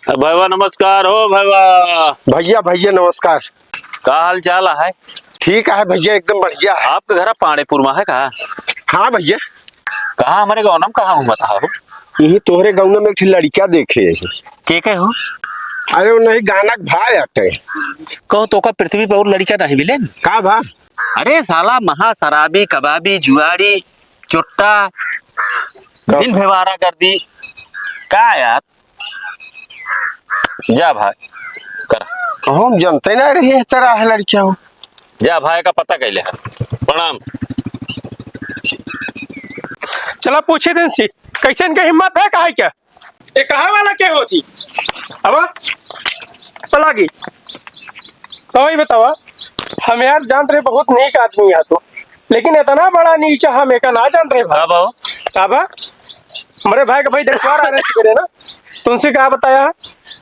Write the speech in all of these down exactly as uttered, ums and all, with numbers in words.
भैया नमस्कार हो भैया। भैया, भैया नमस्कार। का हाल चाल है? ठीक है भैया, एकदम बढ़िया है। आपके घर पांडेपुर में है का? हाँ भैया। कहाँ हमरे गाँव में कहाँ घूमत हो? यही तोहरे गाँव में एक ठे लड़का देखे। के के हो? अरे वो नहीं गाना के भाई आटे। कहो तो का पृथ्वी पर और लड़का नहीं मिले? का भा? अरे साला महा शराबी, कबाबी, जुआड़ी, चुट्टा, दिन भेवारा कर दी। का यार? जा भाई, कर। हम जनते ना रहे इस तरह है लड़किया हो। जा भाई का पता कैले है। प्रणाम। चला पूछे दिन से, कैसे इनके हिम्मत है, कहा क्या? ये कहाँ वाला के होती? अब पलागी। तो वही बतावा, हम यार जानत रहे बहुत नीक आदमी है तो, लेकिन इतना बड़ा नीचा हम एका ना जानत रहे भाई। अब हो? अब हमरे भाई का भाई देखवार आ रहे थे ना, तुमसे क्या बताया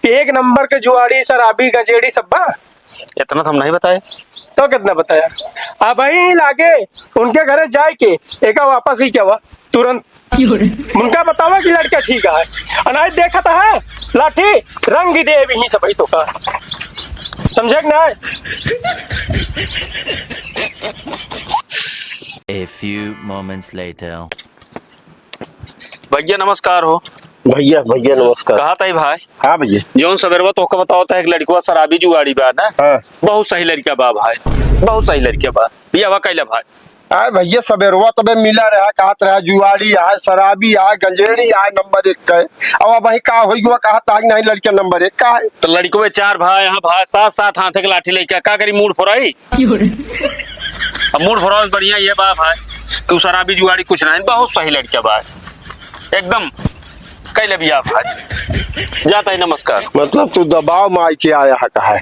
कि एक नंबर के जुआड़ी, शराबी, गंजेड़ी सब बा। इतना तो हम नहीं बताए। तो कितना बताया? अब वही लागे उनके घरे जाए के एका वापस ही क्या हुआ तुरंत। उनका बतावा कि लड़का ठीक है, अनाज देखत है लाठी रंग दे भी ही सब तो का समझे कि ना? A few moments later. भैया नमस्कार हो। भैया, भैया नमस्कार। कहा ताई भाई? हाँ भैया। जौन सबेरवा तोहका बतावत है, एक लड़कवा शराबी जुआड़ी बा ना? हाँ। बहुत सही लड़का बा भाई, बहुत सही लड़का बा। बियाहवा कैला भाई? आए भैया, सबेरवा तबे मिला रहा, कहत रहा जुआड़ी आए, शराबी आए, गंजेड़ी आए, नंबर एक का है। अब भाई का होई हुआ, कहत आज नहीं लड़का नंबर एक का है। तो लड़कवे चार भाई, यहाँ भाई सात, सात हाथ के लाठी लेके का करी, मूड़ फोराई? अब मूड़ फोरावे से बढ़िया ये बा भाई कि उ शराबी जुआड़ी कुछ नहीं, बहुत सही लड़का बा एकदम। कैले बियाह भाई, जाता है, नमस्कार। मतलब तू दबाव में आइके आया है, कहा है?